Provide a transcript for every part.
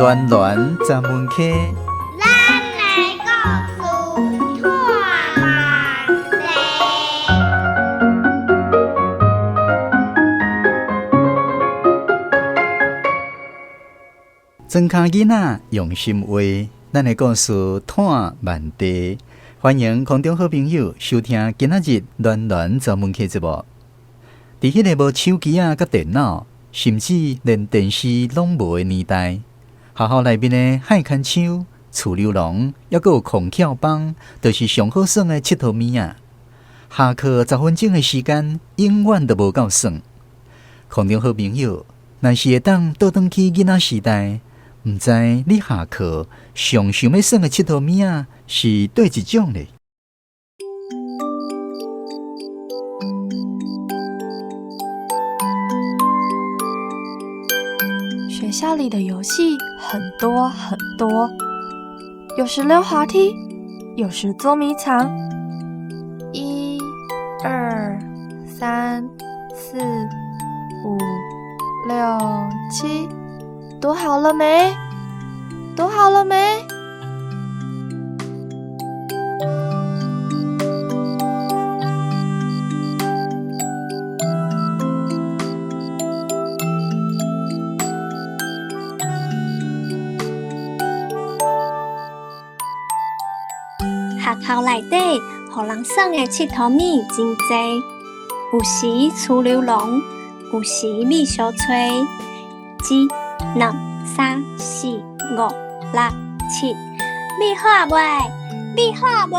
暖暖十门溪，咱的故事拖慢地。庄跤囡仔用心画，咱的故事拖慢地。欢迎空中好朋友收听今仔日暖暖十门溪节目。伫彼个无手机仔佮电脑，甚至连电视拢无的年代，学校内面的海牵手、厝溜龙，犹阁有孔巧帮，就是上好耍的𨑨迌物仔。下课10分钟的时间，永远都无够耍。空中好朋友，若是会当倒转去囡仔时代，毋知你下课上想欲耍的𨑨迌物仔是佗一种呢？学校里的游戏很多很多，有时溜滑梯，有时捉迷藏。一、二、三、四、五、六、七，躲好了没？躲好了没？学校内底，予人耍的𨑨迌物真济，有时鼠溜龙，有时覕相揣。一、两、三、四、五、六、七，覕好啊未？覕好啊未？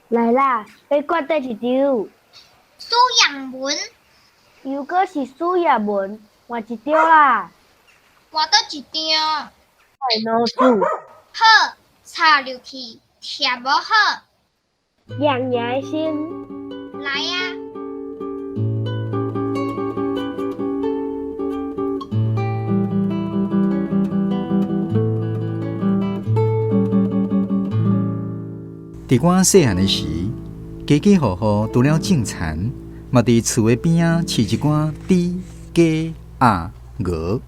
来啦，欲决佗一张？苏叶文。又阁是苏叶文，换一张啦。换佗一张？爱老鼠。好，插入去，贴无好。赢赢的先。来啊！伫我细汉的时，家家户户除了种田，嘛伫厝的边仔饲一寡猪、鸡、鸭、鹅。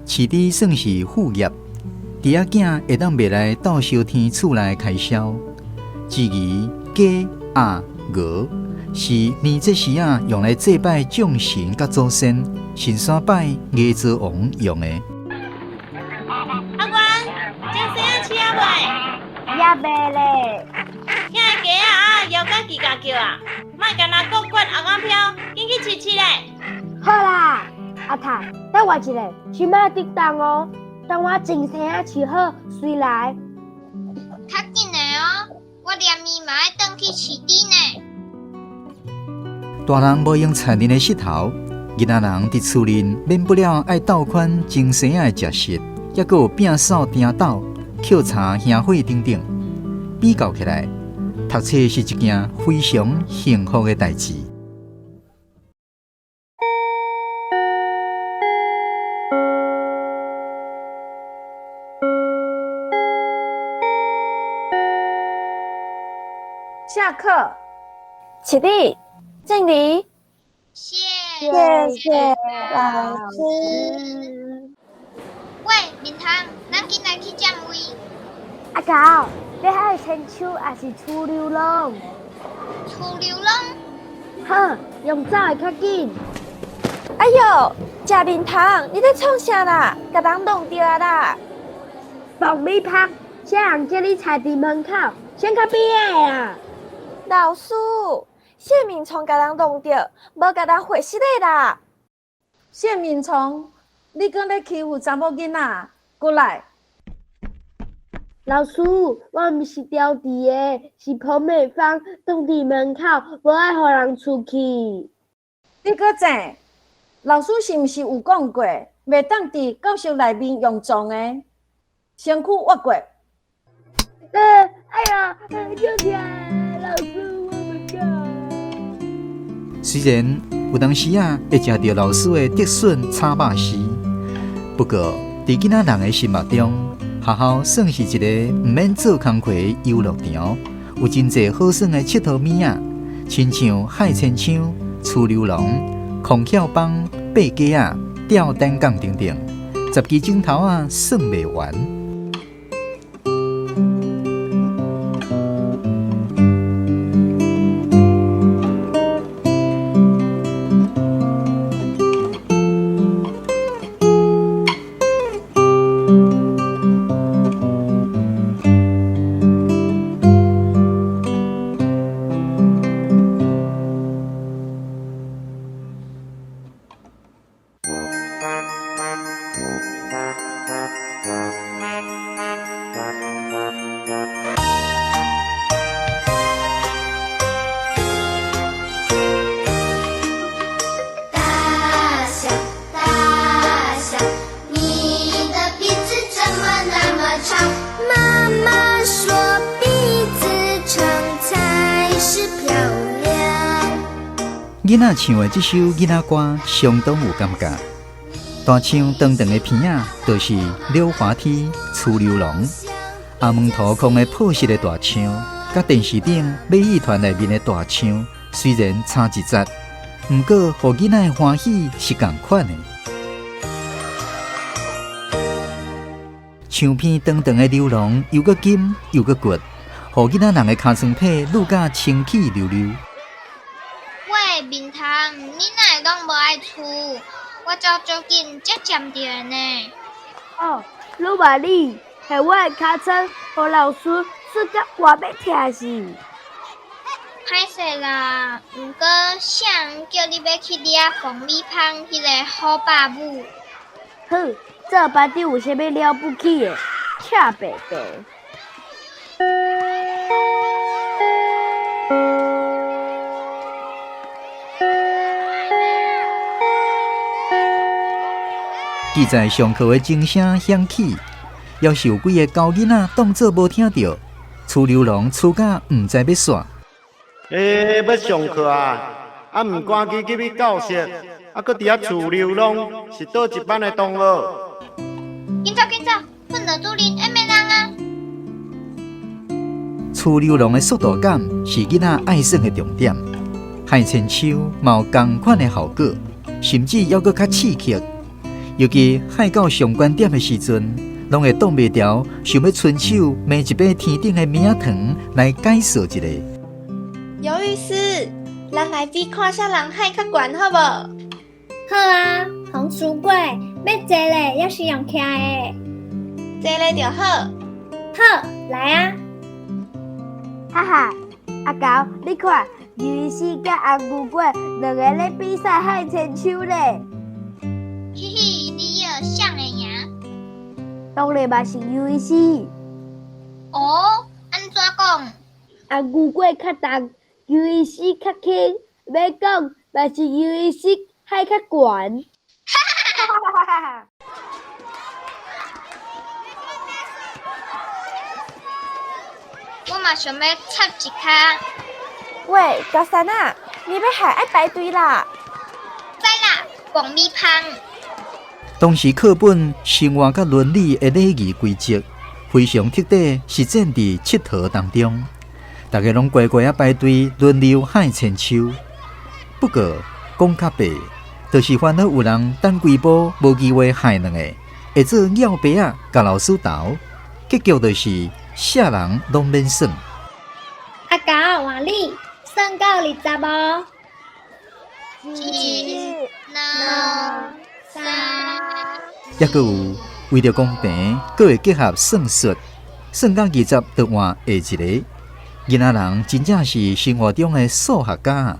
饲猪算是副业，猪仔囝会当卖来斗相添厝内开销。至于鸡、鸭、鹅，是年节时仔用来祭拜众神佮祖先，神山拜艺灶王用的。阿关，这生仔饲啊未？也未咧。遐个鸡仔啊，枵甲叽嘎叫啊！莫干焦顾管鸭仔飘，紧去饲饲咧。好啦，阿太，等我一下，先莫激动哦。等我种生仔饲好，随来。较紧的哦，我连伊嘛爱转去饲猪呢。大人无用残忍的舌头，囡仔人伫厝里免不了爱斗款种生仔的食食，犹阁有摒扫埕斗、抾柴燃火等等。比较起来，读册是一件非常幸福的代志。下课，起立，敬礼。谢谢老师。喂，明堂，咱紧来去占位。阿狗，你爱牵手抑是鼠溜龙？鼠溜龙。好，用走的较紧。哎哟，食面糖，你咧创啥啦？共人弄著啊啦！爆米香，啥人叫你踩伫门口？先较边仔的啊！老师，谢敏聪共人弄著，无共人回失礼啦。谢敏聪，你阁咧欺负查某囡仔？过来！老師，我毋是牢佇的，是彭美芳擋佇門口，無愛予人出去。你閣怎？老師是毋是有講過，袂當佇教室內面用撞的？身軀越過。哎呀，足疼！老師，我毋敢。雖然有當時仔會食著老師的竹筍炒肉絲，不過佇囡仔人的心目中，學校算是一個毋免做工課的遊樂場，有真濟好耍的𨑨迌物仔，親像海千鏘、趨溜龍、空翹枋、爬格仔、吊單槓等等，十支指頭仔算袂完。大象，大象，你的鼻子怎麼那麼長？媽媽說鼻子長才是漂亮。囡仔唱的這首囡仔歌相當有感覺。大象長長的鼻仔，就是溜滑梯、趨溜龍。阿門塗空的朴實的大象，佮電視頂馬戲團內面的大象，雖然差一截，毋過予囡仔的歡喜是仝款的。長鼻長長的溜龍，又閣緊又閣骨，予囡仔人的尻川皮揄甲清氣溜溜。喂，面頭，你哪會攏無愛出？我走足緊才占著的呢。哦，你話你，害我的尻川予老師欶甲活欲疼死。歹勢啦，毋過啥人叫你欲去掠爆米香彼個虎爸母？哼，做班長有啥物了不起的？赤白白。記在上課的鐘聲響起，猶是有幾个猴囡仔當作無聽著，趨溜龍趨甲毋知欲煞。欸，欲上課啊！啊，毋趕緊入去教室，啊，閣佇遐趨溜龍，是佗一班的同學？緊走緊走，訓導主任會罵人啊！趨溜龍的速度感是囡仔愛耍的重點，海千鏘嘛有仝款的效果，甚至猶閣較刺激。尤其海到上懸點的時陣，攏會擋袂牢，想欲伸手摸一擺天頂的物仔糖來解說一下。魷魚絲，咱來比看啥人海較懸好無？好啊，紅薯粿，欲坐咧，抑是用徛的？坐咧就好。好，來啊！哈哈，阿猴，你看，魷魚絲佮紅龜粿兩个咧比賽海千鏘咧。嘻嘻，你藥誰會贏？當然嘛是魷魚絲。哦，按怎講？紅龜粿較重，魷魚絲較輕，欲講嘛是魷魚絲海較懸。哈哈哈哈！我嘛想欲插一跤。喂，高三啊，你欲害愛排隊啦！知啦，爆米香。當時課本生活佮倫理的禮儀規則非常徹底，實踐佇𨑨迌當中。大家攏乖乖仔排隊輪流海千鏘。不過講較白，就是煩惱有人等幾步無機會害兩个，會做枵白仔共老師鬥，結局就是啥人攏免耍。阿猴換你，算到20無？一、兩、三。猶閣有為著公平，閣會結合算術，算到20就換下一个。囡仔人真正是生活中的數學家。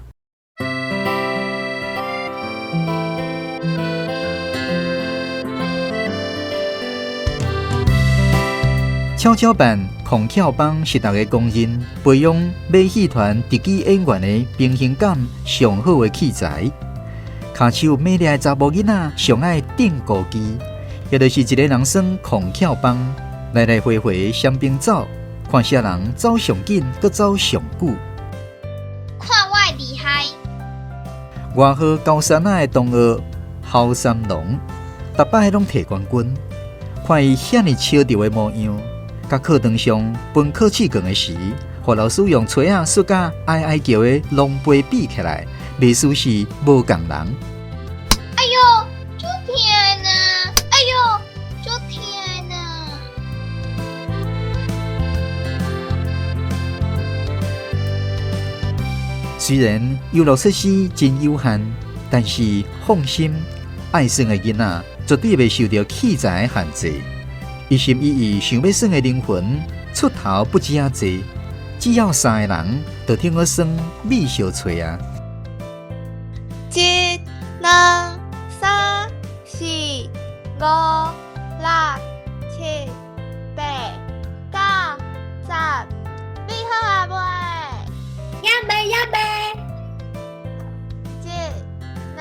蹺蹺板、空翘枋是大家公认培养马戏团特技演员的平衡感上好的器材。跤手美丽的查某囡仔上爱钉孤机，也就是一个人耍空翘枋，来来回回双边走，看啥人走上紧，阁走上久。看我的厉害！外号高山仔的同学侯三龙，逐摆拢提冠军。看伊遐尔笑著的模样，佮课堂上分考试卷的时，予老师用锤仔摔甲哀哀叫的狼狈比起来，袂输是无仝人。哎哟，足疼的呢！哎哟，足疼的呢！虽然游乐设施真有限，但是放心，爱耍的囡仔绝对袂受到器材的限制。一心一意想欲耍的灵魂，出头不止遐济，只要三个人，就听我耍米小锤啊！一、两、三、四、五、六、七、八、九、十，你好啊未？犹未，犹未。一、两、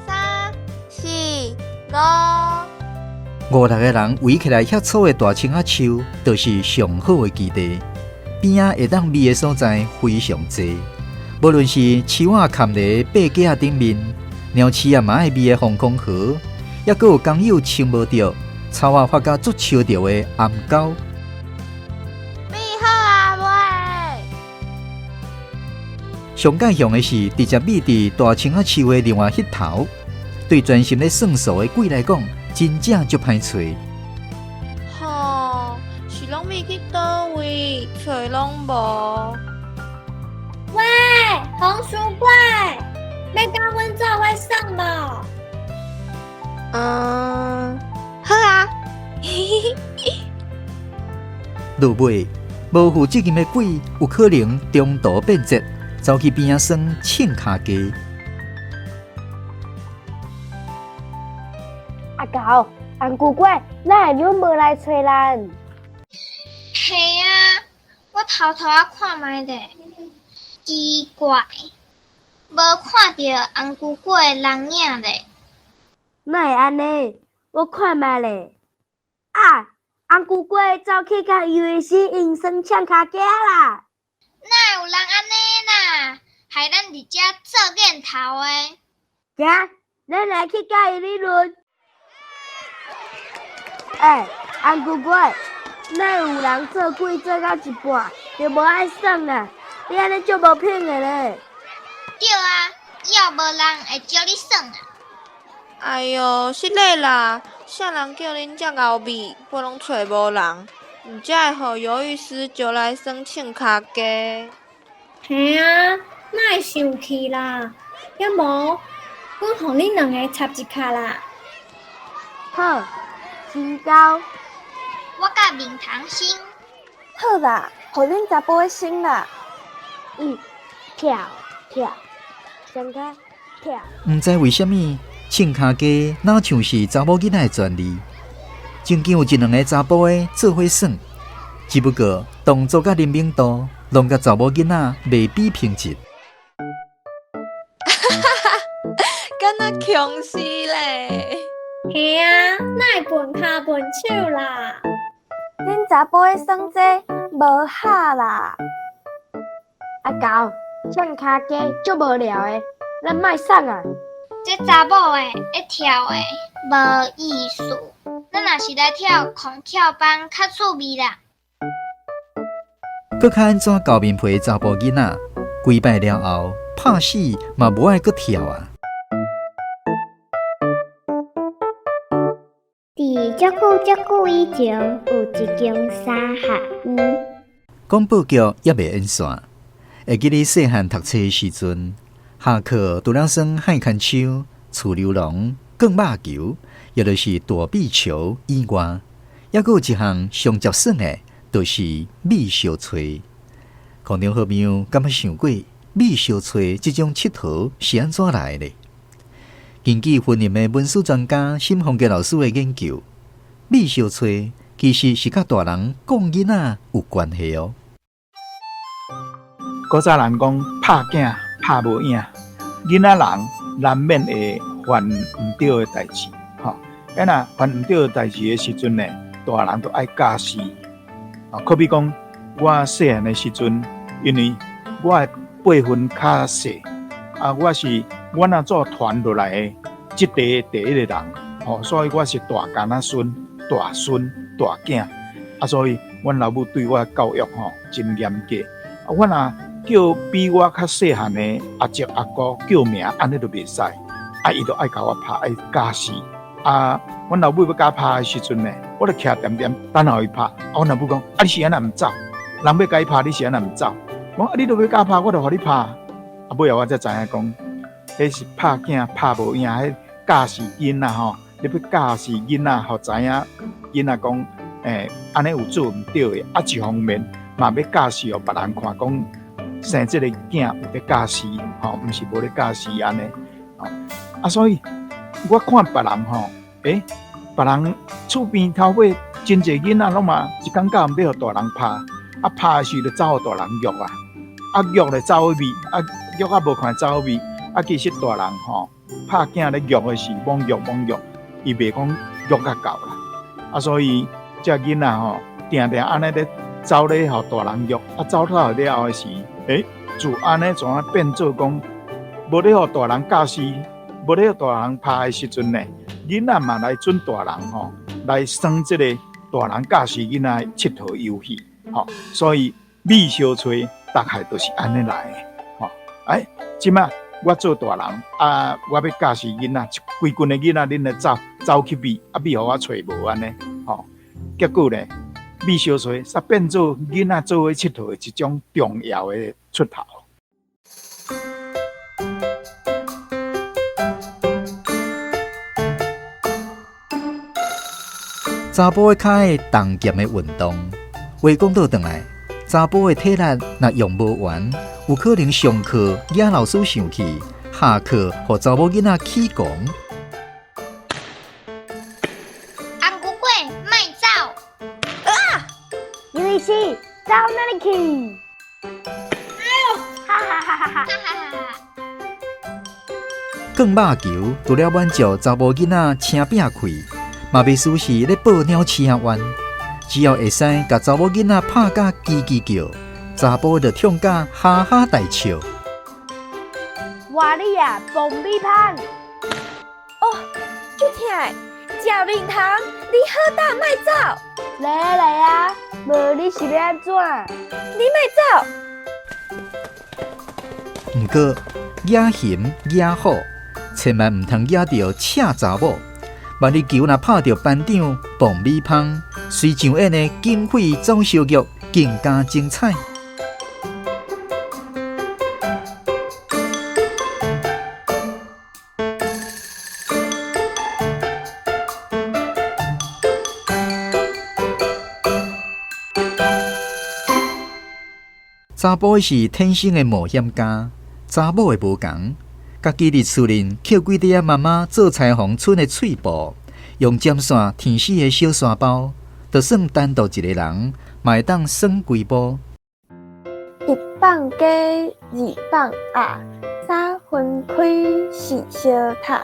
三、四、五。五六个人围起来遐粗的大青仔树，就是上好的基地。边仔会当避的所在非常济，无论是树仔崁伫爬架仔顶面，鸟鼠仔嘛爱避的防空壕，抑阁有工友穿无著，草仔发甲足笑著的頷沟。你好啊，喂！上盖强的是直接秘伫大青仔树的另外彼头，对专心咧算数的鬼来讲，真正足歹揣。吼，是拢秘去佗位，揣拢无。喂，红薯鬼，欲佮阮做伙耍无？好啊。落尾，无负责任的鬼有可能中途变节，走去边仔耍唱跤鸡。阿狗，红龟龟，哪会你无来揣咱？嘿啊，我偷偷仔看觅咧，奇怪，无看著红龟龟的人影咧。哪会按呢？我看觅咧。啊，红龟龟走去共游医师𪜶耍唱跤鸡啦！哪会有人按呢啦？害咱伫遮做瘾头的。行，咱来去共伊理论。欸，红龟龟，哪会有人做鬼做到一半就无爱耍啦？你按呢足无品的咧！对啊，以后无人会招你耍啊！哎哟，失礼啦！啥人叫恁遮𠢕覕，我拢揣无人，毋才会予游医师招来耍唱跤鸡。嘿啊，莫生气啦，犹无，阮予恁两个插一跤啦。好，成交。我佮面头先。好啦，予恁查埔的先啦。一，跳跳，双跤跳。毋知为啥物，唱跤鸡若像是查某囡仔的专利。曾经有一两个查埔的做伙耍，只不过动作佮灵敏度拢佮查某囡仔袂比平质。敢若强死咧！嘿啊，哪会笨跤笨手啦？恁查埔的耍这无合啦。阿狗，唱跤鸡足无聊的，咱莫耍啊！这查某的会跳的无意思，咱若是来跳空跳枋较趣味啦。阁较按怎厚面皮的查埔囡仔，几摆了后，拍死嘛无爱阁跳啊！伫足久足久以前，有一间三合院。广播剧犹未演煞，会记得细汉读册的时阵，下课除了耍海牵手、厝溜龙、卷肉球，也就是躲避球以外，犹阁有一项上捷耍的，就是覕相揣。空中好朋友敢捌想过，覕相揣这种𨑨迌是按怎来的？根据分林的文史专家沈凤杰老师的研究，覕相揣其實是佮大人管囡仔有關係哦。古早人講拍囝拍無影，囡仔人難免會犯毋對的代誌，吼。啊若犯毋對的代誌的時陣呢，大人就愛教示。啊，可比講我細漢的時陣，因為我的輩分較細，啊，我是阮阿祖傳落來的這代第一个人，吼，所以我是大囡仔孫、大孫、大囝，啊，所以阮老母對我的教育吼真嚴格。啊，我若叫比我較細漢的阿叔阿姑叫名，按呢就袂使，啊，伊就愛共我拍，愛教示。啊，阮老母欲共我拍的時陣呢，我就徛恬恬等候伊拍。啊，阮老母講，啊，你是按怎毋走？人欲共你拍，你是按怎毋走？我講，啊，你都欲共我拍，我就予你拍。啊，尾後我才知影講，彼是拍囝拍無影，彼教示囡仔吼，你欲教示囡仔，予知影囡仔講，欸，按呢有做毋對的。啊，一方面嘛欲教示予別人看，講生這个囝有咧教示，吼，毋是無咧教示按呢。吼，啊，所以我看別人吼，欸，別人厝邊頭尾真濟囡仔攏嘛一工到晚欲予大人拍，啊拍的時就走予大人虐啊，啊虐咧走味，啊虐啊無看走味，啊其實大人吼拍囝咧虐的是罔虐罔虐，伊袂講虐甲到啦，啊所以這囡仔吼定定按呢咧走咧予大人虐，啊走透了後的時，欸，就按呢怎啊變做講無咧予大人教示，無咧予大人拍的時陣呢，囡仔嘛來準大人吼來耍這个大人教示囡仔的𨑨迌遊戲，吼，所以米相揣大概都是按呢來的，吼，欸，這馬我做大人啊，我欲教示囡仔，規群的囡仔恁來走走去米，啊米予我揣無按呢，吼，結果呢，米相揣煞變做囡仔做伙𨑨迌的一種重要的出頭。查埔的跤的重劍的運動，話講倒轉來，查埔的體力若用無完，有可能上課惹老師生氣，下課予查某囡仔起狂。紅龜粿，莫走！啊！尤醫師，走哪裡去？哎呦！哈哈哈哈哈哈！卷肉球除了滿足查某囡仔青餅氣，嘛袂輸是咧報鳥鼠仔冤。只要會使共查某囡仔拍甲吱吱叫，查埔就痛甲哈哈大笑。哇你啊，爆米香！哦，足疼的！食面头，你好膽莫走！來啊來啊，無你是欲按怎？你莫走！毋過野熊野虎，千萬毋通惹著赤查某。萬一球若拍著班長爆米香，隨上演的警匪走相劇更加精彩。查埔是天生的冒險家，查某的無仝。家己佇厝裡抾幾塊仔媽媽做裁縫皴的翠布，用針線填死的小沙包，就算單獨一個人，嘛會當耍幾步。一放雞，二放鴨，三分開，四相拍，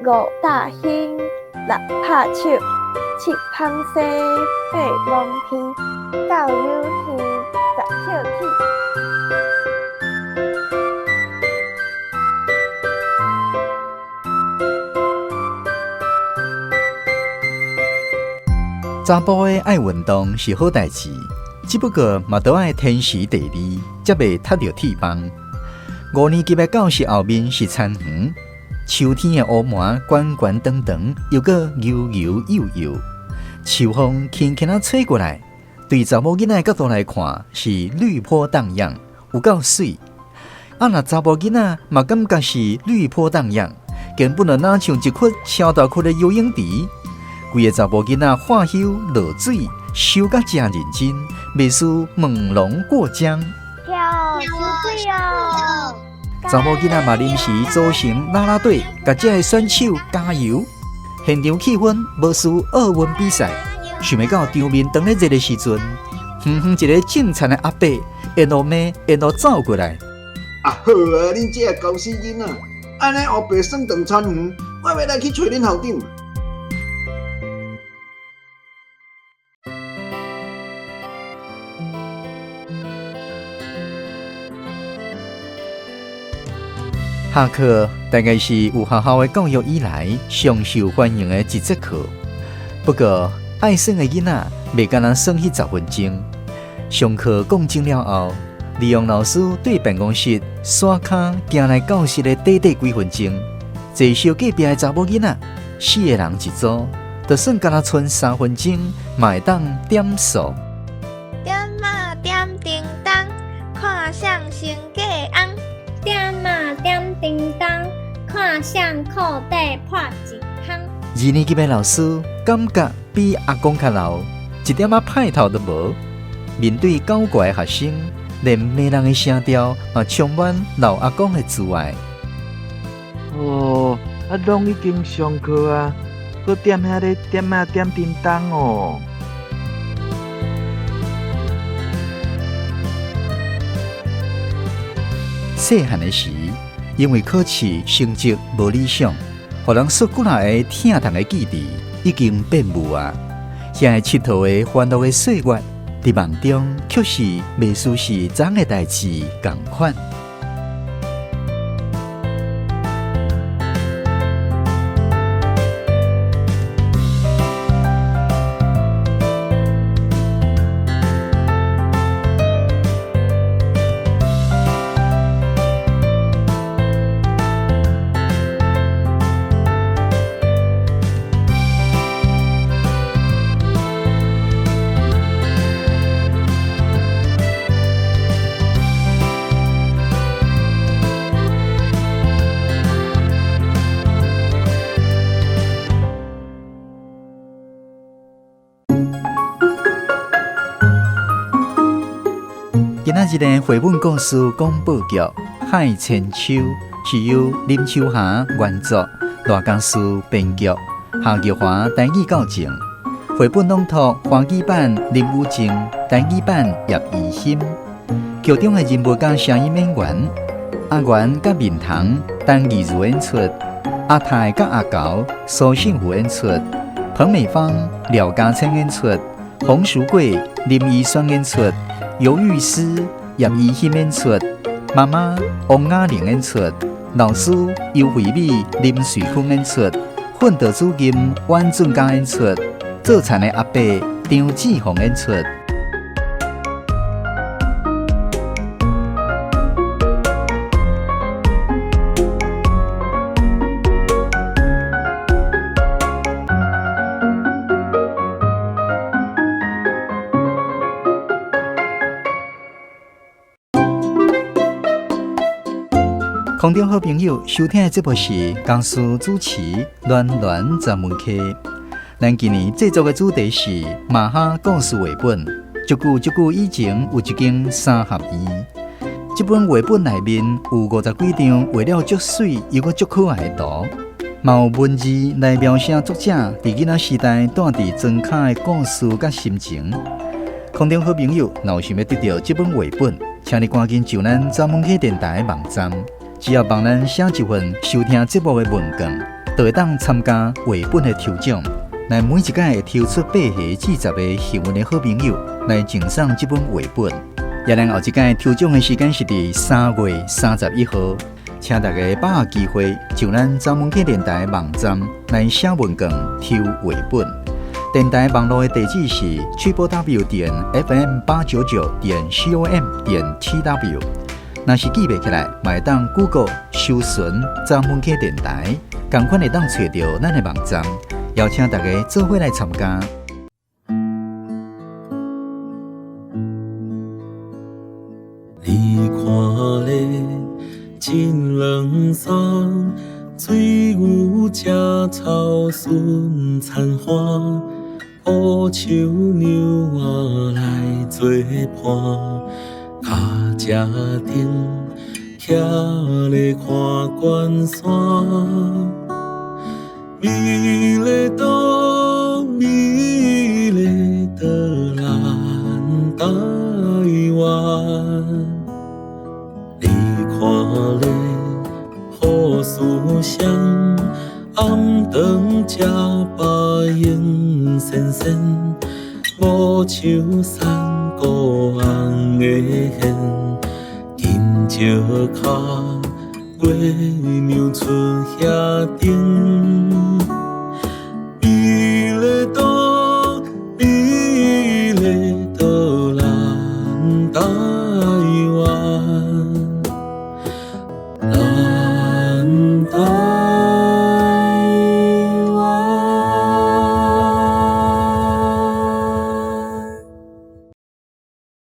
五打興，六拍手，七捧西，八摸天，九扭耳，十跳起。查埔的愛運動是好代誌，只不過嘛都愛天時地利，才袂踢著鐵枋。五年級的教室後面是田園，秋天的烏霾懸懸長長，又閣悠悠幼幼，秋風輕輕仔吹過來，對查某囡仔的角度來看是綠波蕩漾，有夠媠。啊，若查某囡仔嘛感覺是綠波蕩漾，根本就若像一窟超大窟的游泳池。規个查埔囡仔喝休落水，收甲誠認真，袂輸猛龍過江。跳水哦！查某囡仔嘛臨時組成啦啦隊，共這个選手加油。現場氣氛無輸奧運比賽，想袂到場面當咧熱的時陣，遠遠一个種田的阿伯沿路罵，沿路走過來。啊好啊，恁這个猴死囡仔，按呢烏白耍斷田園，我欲來去揣恁校長。下課大概是有學校的教育以來上受歡迎的一節課。不過愛耍的囡仔袂干焦耍彼10分鐘。上課講鐘了後，利用老師對辦公室徙跤行來教室的短短幾分鐘，坐小隔壁的查某囡仔四个人一組，就算干焦賰3分鐘，嘛會當點數。點仔點叮當，看誰先過尪。點仔點叮當，看誰褲底破一空。二年級的老師感覺比阿公較老，一點仔派頭都無。面對搞怪的學生，連罵人的聲調嘛充滿老阿公的慈愛。哦，啊，攏已經上課啊，閣踮遐咧點仔點叮當哦。細漢的時，因為考試成績無理想，予人說幾若个疼痛的記憶已經變霧啊。遐个𨑨迌的歡樂的歲月，佇夢中卻是袂輸是昨的代誌仝款。今仔日的繪本故事廣播劇《海千秋》是由林秋霞原作，賴家書編劇，夏玉華台語教正。繪本朗讀華語版林雨靜，台語版葉怡欣。劇中的人物佮聲音演員阿元佮面童陳義如演出，阿泰佮阿猴蘇勝福演出，彭美芳廖家聰演出，洪淑桂林怡萱演出。尤玉詩葉怡欣演出，媽媽王雅玲演出，老師尤惠美林瑞坤演出，訓導主任阮俊剛演出，做田的阿伯張志宏演出。空中好朋友收聽的節目是江蘇主持暖暖十門客。咱今年製作的主題是馬哈故事繪本。足久足久以前有一間三合院，這本繪本內面有50幾張畫了足媠又閣足可愛的圖，嘛有文字來描寫作者佇囡仔時代蹛佇莊跤的故事佮心情。空中好朋友，若有想欲得著這本繪本，請你趕緊上咱早門客電台的網站。只要幫咱寫一份收聽節目的問卷，就會當參加繪本的抽獎。來每一屆會抽出8個至10個幸運的好朋友來贈送這本繪本。也咱後一屆抽獎的時間是佇3月31號，請大家把握機會，上咱早門客電台網站來寫問卷抽繪本。電台網路的地址是www.fm899.com.tw。若是記袂起來，嘛會當 Google 搜尋早門客電台，仝款會當揣著咱的網站，邀請大家做伙來參加。你看咧，真冷爽，水牛食草顺田花，乌树娘仔来做伴。脚车顶徛咧看关山，美丽都美咧倒咱台灣。你看咧好思想，暗頓食飽用仙仙，無手三顧紅的線，緊石跤，月娘出遐頂。